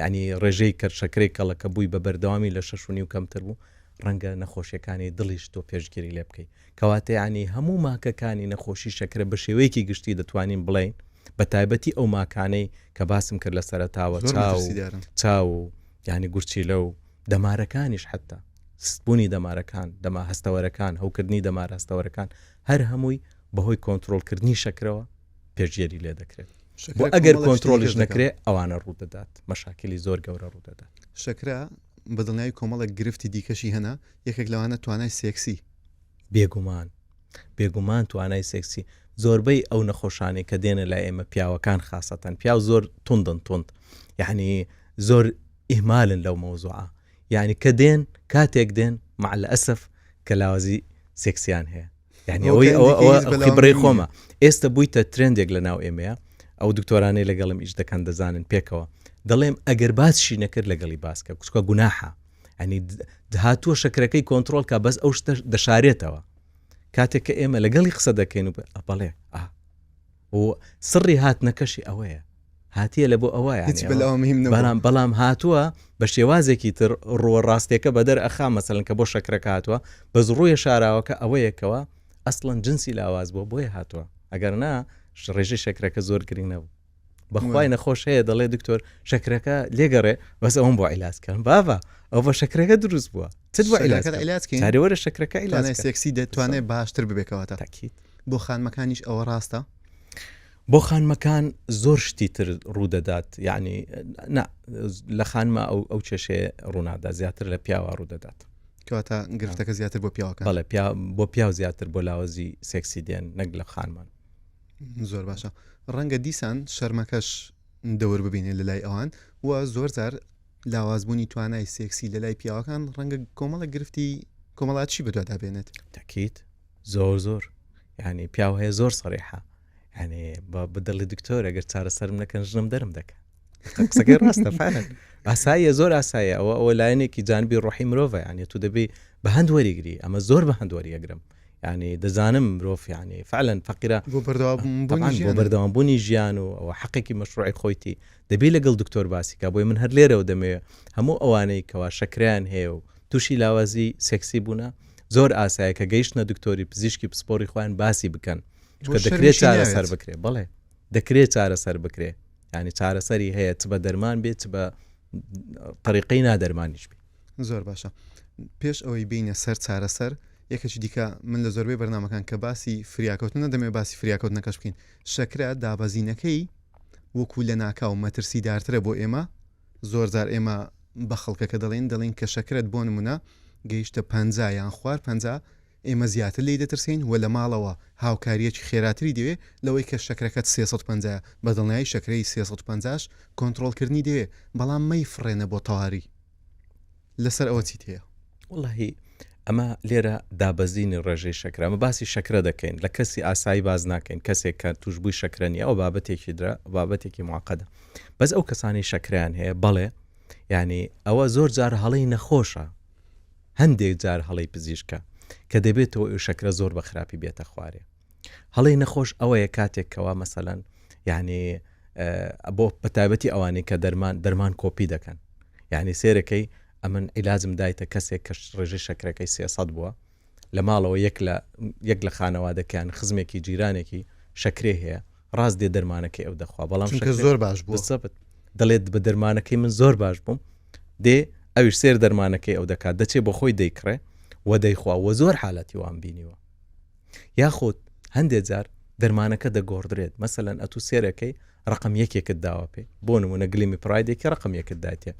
یانی ڕێژەی کەر شەکرەی کەڵەکە بووی بە بەردەوامی لە شەش و نیو کەمتر بوو ڕەنگە نەخۆشیەکانی دڵیش تۆ پێشگیری لێ بکەی کەواتە یانی هەموو ماکەکانی نەخۆشی شەکرە بە شێوەیەکی گشتی دەتوانین بڵێین بە تایبەتی ئەو ماکانەی کە باسم کرد لە سەرەتاوە چاو چاو و یانی گورچیلە و دەمارەکانیش حتا سستبوونی دەمارەکان دەما هەستەوەرەکان هەوکردنی دەمارە هەستەوەرەکان هەر هەمووی بەهۆی کۆنترۆڵکردنی شەکرەوە پێشگێری لێ دەکرێت بۆ ئەگەر کۆنترۆلیش نەکرێ ئەوانە ڕوودەدات مەشاکلی زۆر گەورە ڕوودەدات شەکرە بەدڵنیایی کۆمەڵێک گرفتی دیکەشی هەنە یەکێک لەوانە توانای سێکسی بێگومان بێگومان توانای سێکسی زۆربەی ئەو نەخۆشانەی کە دێنە لای ئێمە پیاوەکان خاستەن پیاو زۆر توندن توند یعنی زۆر ئیهمالن لەو مەوزوعە یعنی کە دێن کاتێک دێن مع الاسف کە لاوازی سێکسیان هەیە یعنی ئەوەی ئەوە ئەوە خبرەی خۆمە ئێستا بوویتە ترندێک لە ناو ئێمەیە ئەو دکتۆرانەی لەگەڵم ئیش دەکەن دەزانن پێکەوە دەڵێم ئەگەر باسشی نەکرد لەگەڵی باسکە کوچکە گوناحە ئەنی هاتووە شەکرەکەی کۆنتترۆل کا بەس ئەو شتە دەشارێتەوە کاتێک کە ئێمە لەگەڵی قسە دەکەین و بەڵێ و سڕی هاتنەکەشی ئەوەیە. هاتیە لە بۆ ئەوە هیچ بەلاوە مهم نەبوو. بەڵام بەڵام هاتووە بە شێوازێکی تر ڕووە ڕاستیەکە بەدەر ئەخا مەسەلەن کە بۆ شەکرەکە هاتووە بەس ڕوویە شاراوەکە ئەوەیەکەوە ئەسڵەن جنسی لاواز بووە بۆیە هاتووە ئەگەر نا ڕێژەی شەکرەکە زۆر گرنگ نەبوو بەخوای نەخۆش هەیە دەڵێ دکتۆر شەکرەکە لێگەڕێ بەس ئەوم بۆ عیلاج کەن بابا ئەو بە شەکرەکە دروست بووە چت بۆ عیلاج عیلاج کەین وەرە شەکرەکە عیلاج سێکسی دەتوانێت باشتر ببێکەوە تاکیت بۆ خانمەکانیش ئەوە ڕاستە بۆ خانمەکان زۆر شتی تر ڕوودەدات یعنی نا لە خانمە ئەو ئەو کێشەیە ڕوونادا زیاتر لە پیاوە ڕوودەدات کەواتە گرفتەکە زیاتر بۆ پیاوەکان بەڵێ پیا بۆ پیاو زیاتر بۆ لاوەزی سێکسی دێن نەک لە خانمان زۆر باشە ڕەنگە دیسان شەرمەکەش دەور ببینێت لە لای ئەوان و زۆر جار لاوازبوونی توانای سێکسی لە لای پیاوەکان ڕەنگە کۆمەڵە گرفتی کۆمەڵاتشی بەدوادا بێنێت تەکیت زۆر زۆر یعنی پیاو هەیە زۆر سەریحە یعنی بە بدڵی دکتۆر ئەگەر چارەسەرم نەکەن ژنم دەرم دەکە قسەکەی ڕاستە فعلا ئاساییە زۆر ئاساییە ئەوە ئەوە لایەنێکی جانبی ڕۆحی مرۆڤە یعنی تو دەبی بە هەند وەریگری ئەمە زۆر بە هەند وەریەگرم یعنی دەزانم مرۆڤ یعنی فعلا فەقیرە بۆ بەردەوام بۆ بەردەوام بوونی ژیان و ئەوە حەقێکی مەشروعی خۆیتی دەبی لەگەڵ دکتۆر باسیکا بۆی من هەر لێرەوە دەمەوێ هەموو ئەوانەی کەوا شەکریان هەیە و تووشی لاوازی سێکسی بوونە زۆر ئاسایە کە گەیشتنە دکتۆری پزیشکی پسپۆری خۆیان باسی بکەن چونکە دەکرێت چارەسەر بکرێ بەڵێ دەکرێت چارەسەر بکرێ ینی چارەسەری هەیە چ بە دەرمان بێت چ بە طریقەی نادەرمانیش بێ زۆر باشە پێش ئەوەی بینە سەر چارەسەر یەکێکی دیکە من لە زۆربەی بەرنمەکان کە باسی فریاکەوتنە دەمێ باسی فریاکەوتنەکەش بکەین شەکرە دابەزینەکەی وەکو لە ناکاو مەترسیدارترە بۆ ئێمە زۆر جار ئێمە بە خەڵکەکە دەڵێین دەڵێین کە شەکرەت بۆ نمونە گەیشتە 50 یان خوار 50 ئێمە زیاتر لێی دەترسین و لە ماڵەوە هاوکاریەکی خێراتری دەوێ لەوەی کە شەکرەکەت 350 بە دڵنیایی شەکرەی 350 کۆنترۆڵکردنی دەوێ بەڵام مەیفڕێنە بۆ تەواری لەسەر ئەوە چیت هەیە؟ وەڵاهی ئەمە لێرە دابەزینی ڕێژەی شەکرە ئەمە باسی شەکرە دەکەین لە کەسی ئاسایی باز ناکەین کەسێک کە توشبووی شەکرە نیە ئەو بابەتێکی درا بابەتێکی معقدە بەس ئەو کەسانی شەکریان هەیە بەڵێ یعنی ئەوە زۆر جار هەڵەی نەخۆشە هەندێک جار هەڵەی پزیشکە کە دەبێتەوە ئەو شەکرە زۆر بە خراپی بێتە خوارێ هەڵەی نەخۆش ئەوەیە کاتێک کەوا مەسەلەن یعنی بۆ بەتایبەتی ئەوانەی کە دەرمان دەرمان کۆپی دەکەن یعنی سێرەکەی ئەمن عیلاجم دایتە کەسێک کە ڕێژەی شەکرەکەی 300 بووە لە ماڵەوە یەک لە یەک لە خانەوادەکەیان خزمێکی جیرانێکی شەکرێ هەیە ڕاست دێ دەرمانەکەی ئەو دەخوا بەڵام چونکە زۆر باش بوو بالضبط دەڵێت بە دەرمانەکەی من زۆر باش بووم دێ ئەویش سێر دەرمانەکەی ئەو دەکات دەچێ بۆ خۆی دەیکڕێ و دەیخوا وە زۆر حالەتی وام بینیوە یاخود هەندێ جار دەرمانەکە دەگۆڕدرێت مەسەلەن ئەتوو سێرەکەی ڕقم یەکێکت داوە پێ بۆ نمونە گلیمی پرایدێکی ڕقم یەکت دایتێ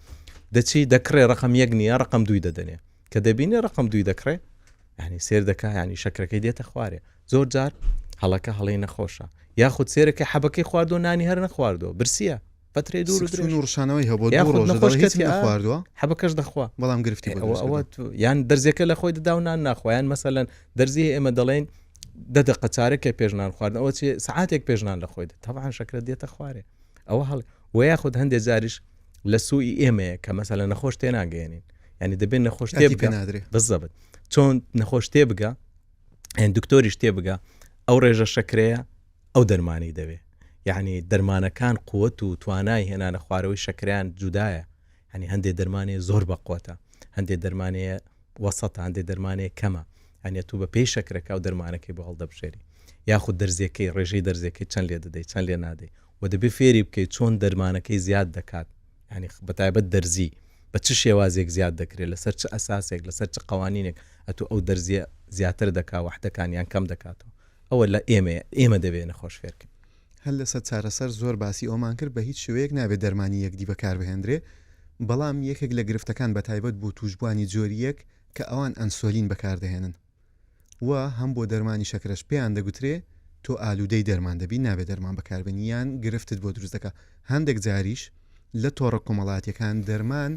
دەچی دەکڕێ ڕقم یەک نییە ڕقم دووی دەدەنێ کە دەبینێ ڕقم دووی دەکڕێ ینی سێر دەکا ینی شەکرەکەی دێتە خوارێ زۆر جار هەڵەکە هەڵەی نەخۆشە یاخود سێرەکە حەبەکەی خواردۆ نانی هەر نەخواردۆ برسیە فترەی دوور و درێژ و ڕشانەوەی هەبوو دوو ڕۆژ نەخۆش کەسی نەخواردووە حەبەکەش دەخوا بەڵام گرفتی ئەوە ئەوە یان دەرزیەکە لە خۆی دەدا و نان ناخوا یان مەسەلەن دەرزی ئێمە دەڵێن دە دقە چارەکێ پێش نان خواردن ئەوە چی سعاتێک پێش نان لە خۆی تەبعا شەکرە دێتە خوارێ ئەوە هەڵ و یاخود هەندێک جاریش لە سوئی ئێمەیە کە مەسەلە نەخۆش تێناگەێنین ینی دەبێت نەخۆش تێ بگە نادرێ بزەبت چۆن نەخۆش تێ بگە دکتۆریش تێ بگە ئەو ڕێژە شەکرەیە ئەو دەرمانی دەوێ یەعنی دەرمانەکان قوت و توانای هێنانە خوارەوەی شەکرەیان جودایە یەعنی هەندێ دەرمانێ زۆر بەقوەتە هەندێ دەرمانێ وەسەتە هەندێ دەرمانێ کەمە یەعنی تو بە پێی شەکرەکە و دەرمانەکەی بۆ هەڵدەبژێری یاخود دەرزیەکەی ڕێژەی دەرزیەکەی چەند لێ دەدەی چەند لێ نادەی و دەبێ فێری بکەیت چۆن دەرمانەکەی زیاد دەکات یعنی بەتایبەت دەرزی بە چ شێوازێک زیاد دەکرێت لەسەر چ ئەساسێک لەسەر چ قوانینێک ئەتو ئەو دەرزیە زیاتر دەکا وەحدەکان یان کەم دەکاتەوە ئەوە لە ئێمەیە ئێمە دەبێ نەخۆش فێرکەین. هەر لەسەر چارەسەر زۆر باسی ئەوەمان کرد بە هیچ شێوەیەک نابێت دەرمانی یەکدی بەکاربهێندرێ بەڵام یەکێک لە گرفتەکان بە تایبەت بۆ توشبوانی جۆری یەک کە ئەوان ئەنسۆلین بەکاردەهێنن و هەم بۆ دەرمانی شەکرەش پێیان دەگوترێ تۆ ئالوودەی دەرمان دەبی نابێ دەرمان بەکاربێنی یان گرفتت بۆ دروست دەکا هەندێک جاریش لە تۆڕە کۆمەڵاتیەکان دەرمان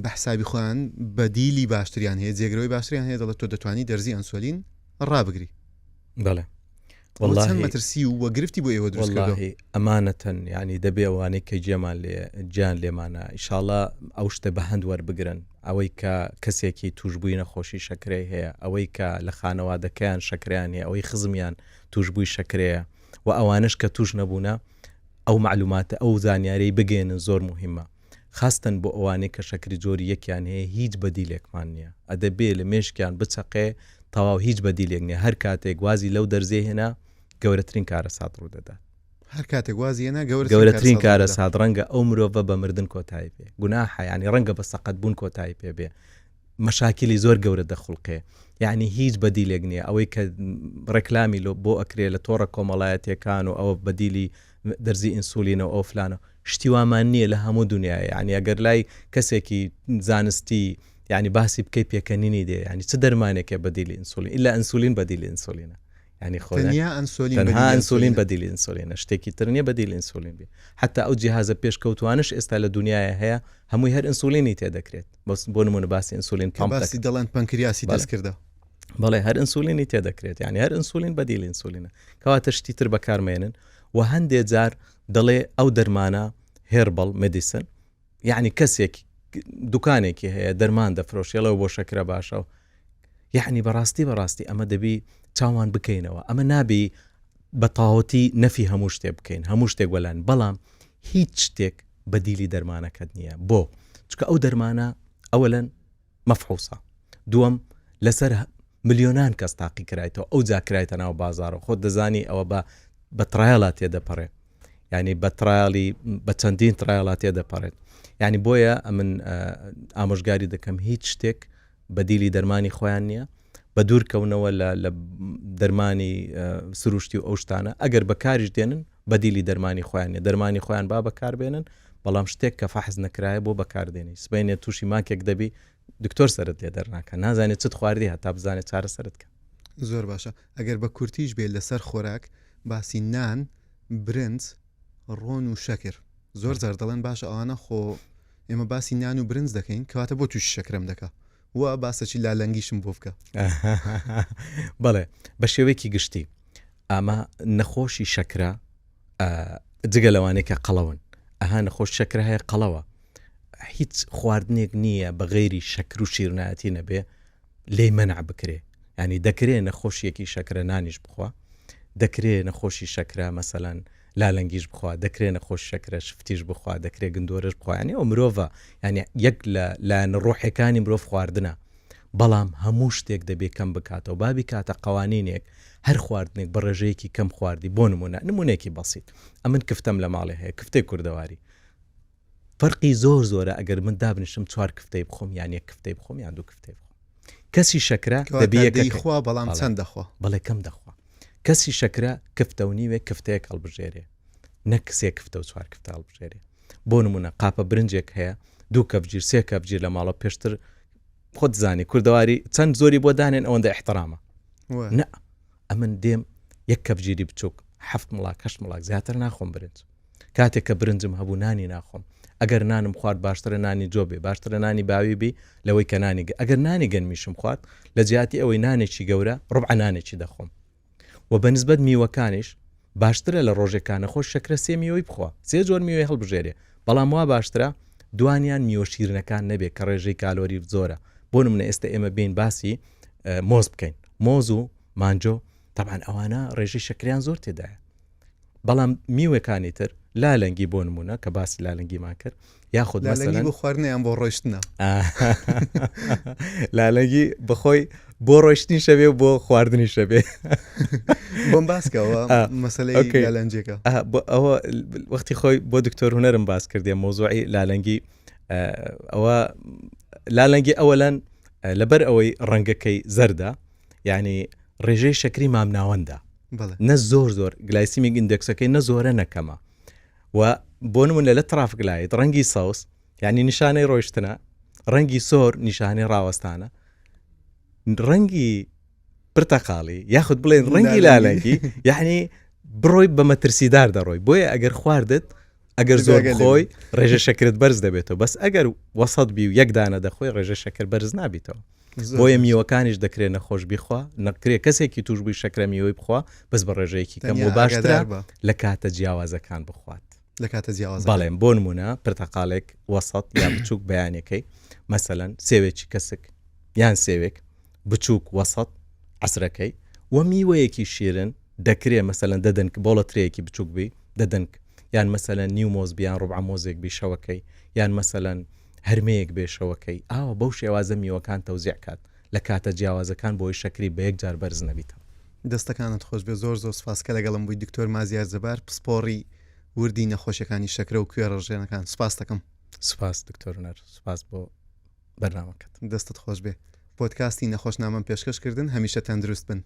بە حسابی خۆیان بەدیلی باشتریان هەیە جێگرەوەی باشتریان هەیە دەڵێت تۆ دەتوانی دەرزی ئەنسۆلین ڕابگری بەڵێ والله چەند مەترسی و گرفتی بۆ ئێوە دروست کردووە واللهی ئەمانەتەن یعنی دەبێ ئەوانەی کە گوێمان لێ گیان لێمانە ئیشاڵا ئەو شتە بە هەند وەربگرن ئەوەی کە کەسێکی توشببووی نەخۆشی شەکرەی هەیە ئەوەی کە لە خانەوادەکەیان شەکریان هەیە ئەوەی خزمیان توشببووی شەکرەیە و ئەوانش کە توش نەبوونە. ئەو مەعلوماتە ئەو زانیاریەی بگەیەنن زۆر موهیمە خاستەن بۆ ئەوانەی کە شەکری جۆری یەکیان هەیە هیچ بەدیلێکمان نیە ئەدەبێ لە مێشکیان بچەقێ تەواو هیچ بەدیلێک نیە هەر کاتێک وازی لەو دەرزیە هێنا گەورەترین کارەسات ڕوودەدات. هەر کاتێک وازی هێنا گەورەترین کارەسات ڕەنگە ئەو مرۆڤە بە مردن کۆتایی پێ گوناحە یانی ڕەنگە بە سەقەت بوون کۆتایی پێ بێ مەشاکیلی زۆر گەورە دەخوڵقێ یعنی هیچ بەدیلێک نییە ئەوەی کە ڕێکلامی لۆ بۆ ئەکرێ لە تۆڕە کۆمەڵایەتیەکان و ئەوە بەدیلی دەرزی ئینسولینە و ئەو فلانە شتی وامان نییە لە هەموو دنیای یعنی ئەگەر لای کەسێکی زانستی یعنی باسی بکەی پێکەنینی دێ یعنی چ دەرمانێکە بەدیلی ئینسولین ئیلا ئینسولین بەدیلی ئینسولینە ینی خۆ تەنیا ئەنسۆلین تەنها ئەنسۆلین بەدیلی ئینسولینە شتێکی تر نییە بەدیل ئینسولین بێ حتا ئەو جیهازە پێشکەوتوانش ئێستا لە دنیاە هەیە هەمووی هەر ئینسولینی تێ دەکرێت بەس بۆ نمونە باسی ئینسولین پمپ باسی دەڵێن پەنکریاسی دەست کردە بەڵێ هەر ئینسولینی تێ دەکرێت یعنی هەر ئینسولین بەدیل ئینسولینە کەواتە شتی تر بەکارمێنن و هەندێ جار دەڵێ ئەو دەرمانە herbal medicine یعنی کەسێک دوکانێکی هەیە دەرمان دەفرۆشێڵەوە بۆ شەکرە باشە و یعنی بەڕاستی بەڕاستی ئەمە دەبی چاوان بکەینەوە ئەمە نابی بە تەواوەتی نەفی هەموو شتێک بکەین هەموو شتێک وەلان بەڵام هیچ شتێک بەدیلی دەرمانەکەت نییە بۆ چکە ئەو دەرمانە ئەوەلەن مەفحوسە دووەم لەسەر ملیۆنان کەس تاقی کرایتەوە ئەو جا کرایتە ناو بازارەوە خۆت دەزانی ئەوە بە بە trial ا تێدەپەڕێ ینی بە trial ی بە چەندین trial ا تێدەپەڕێت ینی بۆیە ئەمن ئامۆژگاری دەکەم هیچ شتێک بەدیلی دەرمانی خۆیان نییە بە دوور کەونەوە لە لە دەرمانی سروشتی و ئەو شتانە ئەگەر بەکاریش دێنن بەدیلی دەرمانی خۆیان نیە دەرمانی خۆیان با بەکاربێنن بەڵام شتێک کە فەحس نەکرایە بۆ بەکاردێنی سبەینێ تووشی ماکێک دەبی دکتۆر سەرت لێ دەرناکە نازانێت چت خواردی هەتا بزانێت چارەسەرت کە. زۆر باشە ئەگەر بە کورتیش بێت لەسەر خۆراک باسی نان برنج ڕۆن و شەکر زۆر جار دەڵێن باشە ئەوانە خۆ ئێمە باسی نان و برنج دەکەین کەواتە بۆ تووشی شەکرەم دەکا و باسەکی لالەنگیشم بۆ بکە. بەڵێ بە شێوەیەکی گشتی ئەمە نەخۆشی شەکرە جگە لەوانەی کە قەڵەون ئەها نەخۆش شەکرە هەیە قەڵەوە هیچ خواردنێک نییە بە غەیری شەکر و شیرنایەتی نەبێ لێی مەنع بکرێ ینی دەکرێ نەخۆشیەکی شەکرە نانیش بخوا دەکرێ نەخۆشی شەکرە مەسەلەن لالەنگیش بخوا دەکرێ نەخۆش شەکرە شفتیش بخوا دەکرێ گندۆرەش بخوا ینی ئەو مرۆڤە ینی یەک لە لایەنە ڕۆحەکانی مرۆڤ خواردنە بەڵام هەموو شتێک دەبێ کەم بکاتەوە با بیکاتە قەوانینێک هەر خواردنێک بە ڕێژەیەکی کەم خواردی بۆ نمونە نمونەیەکی بەسیت ئەمن کفتەم لە ماڵێ هەیە کفتەی کوردەواری فەرقی زۆر زۆرە ئەگەر من دابنیشم چوار کفتەی بخۆم یان یەک کفتەی بخۆم یان دوو کفتەی بخۆم کەسی شەکرە دەبی یەکەکەی خوا بەڵام چەند دەخوا بەڵێ کەم دەخوا کەسی شەکرە کفتە و نیوێک کفتەیەک هەڵبژێرێ نەک سێ کفتە و چوار کفتە هەڵبژێرێ بۆ نمونە قاپە برنجێک هەیە دوو کەفگیر سێ کەفگیر لە ماڵە پێشتر خۆت زانی کوردەواری چەند زۆری بۆ دانێن ئەوەندە احترامە نە ئەمن دێم یەک کەفگیری بچووک هەفت مڵاک هەشت مڵاک زیاتر ناخۆم برنج کاتێک کە برنجم هەبوو نانی ناخۆم ئەگەر نانم خوارد باشترە نانی جۆ بێ باشترە نانی باوی بی لەوەی کە نانی ئەگەر نانی گەنمیشم خوارد لە جیاتی ئەوەی نانێکی گەورە ڕبع نانێکی دەخۆم و بە نسبەت میوەکانیش باشترە لە ڕۆژێکا نەخۆش شەکرە سێ میوەی بخوا سێ جۆر میوەی هەڵبژێرێ بەڵام وا باشترە دوانیان میوە شیرنەکان نەبێ کە ڕێژەی کالۆری زۆرە بۆ نمونە ئێستا ئێمە بین باسی مۆز بکەین مۆز و مانجۆ تەبعەن ئەوانە ڕێژەی شەکریان زۆر تێدایە بەڵام میوەکانی تر لالەنگی بۆ نمونە کە باسی لالەنگیمان کرد یاخود لالەنگی بۆ خواردنیان بۆ ڕۆشتنە لالەنگی بەخۆی بۆ ڕۆشتنی شەبێ و بۆ خواردنی شەبێ بۆم باسکەوە مەسلەی لالەنجێکە ئەوە وەختی خۆی بۆ دکتۆر هونەرم باس کردێ مۆزوعی لالەنگی ئەوە لالەنگی ئەوەلەن لەبەر ئەوەی ڕەنگەکەی زەردە یعنی ڕێژەی شەکری مامناوەندە نە زۆر زۆر glycemic index ەکەی نە زۆرە نەکەمە و بۆ نمونە لە traffic light ڕەنگی سەوز یعنی نیشانەی ڕۆیشتنە ڕەنگی سۆر نیشانەی ڕاوەستانە ڕەنگی پرتەقاڵی یاخود بڵێن ڕەنگی لالەنگی یعنی بڕۆی بە مەترسیدار دەڕۆی بۆیە ئەگەر خواردت ئەگەر زۆر خۆی ڕێژە شەکرت بەرز دەبێتەوە بەس ئەگەر وەسەت بی و یەک دانە دەخۆی ڕێژە شەکر بەرز نابیتەوە بۆیە میوەکانیش دەکرێت نەخۆش بیخوا نەکرێ کەسێکی توشبووی شەکرە میوەی بخوا بەس بە ڕێژەیەکی کەم و باشترە لە کاتە جیاوازەکان بخوات لە کاتە جیاواز بەڵێم بۆ نمونە پرتەقالێک وەسەت یا بچووک بەیانەکەی مەسەلەن سێوێکی کەسک یان سێوێک بچووک وەسەت عەسرەکەی و میوەیەکی شیرن دەکرێ مەسەلەن دە دەنک بۆڵە ترێیەکی بچووک بی دە دەنک. یان مەسەلەن نیو مۆز بی یان ڕوبعە مۆزێک بی شەوەکەی یان مەسەلەن هەرمەیەک بێ شەوەکەی ئاوا بەو شێوازە میوەکان تەوزیع کات لە کاتە جیاوازەکان بۆی شەکری بە یەک جار بەرز نەبیتەوە. دەستەکانت خۆش بێت زۆر زۆر سوپاس کە لەگەڵم بووی دکتۆر مازیار جەبار پسپۆڕی وردی نەخۆشیەکانی شەکرە و کوێڕەژێنەکان سوپاست دەکەم. سوپاس دکتۆر هونەر سوپاس بۆ بەرنامەکەت. دەستت خۆش بێ. پۆدکاستی نەخۆشنامەم پێشکەش کردن هەمیشە تەندروست بن.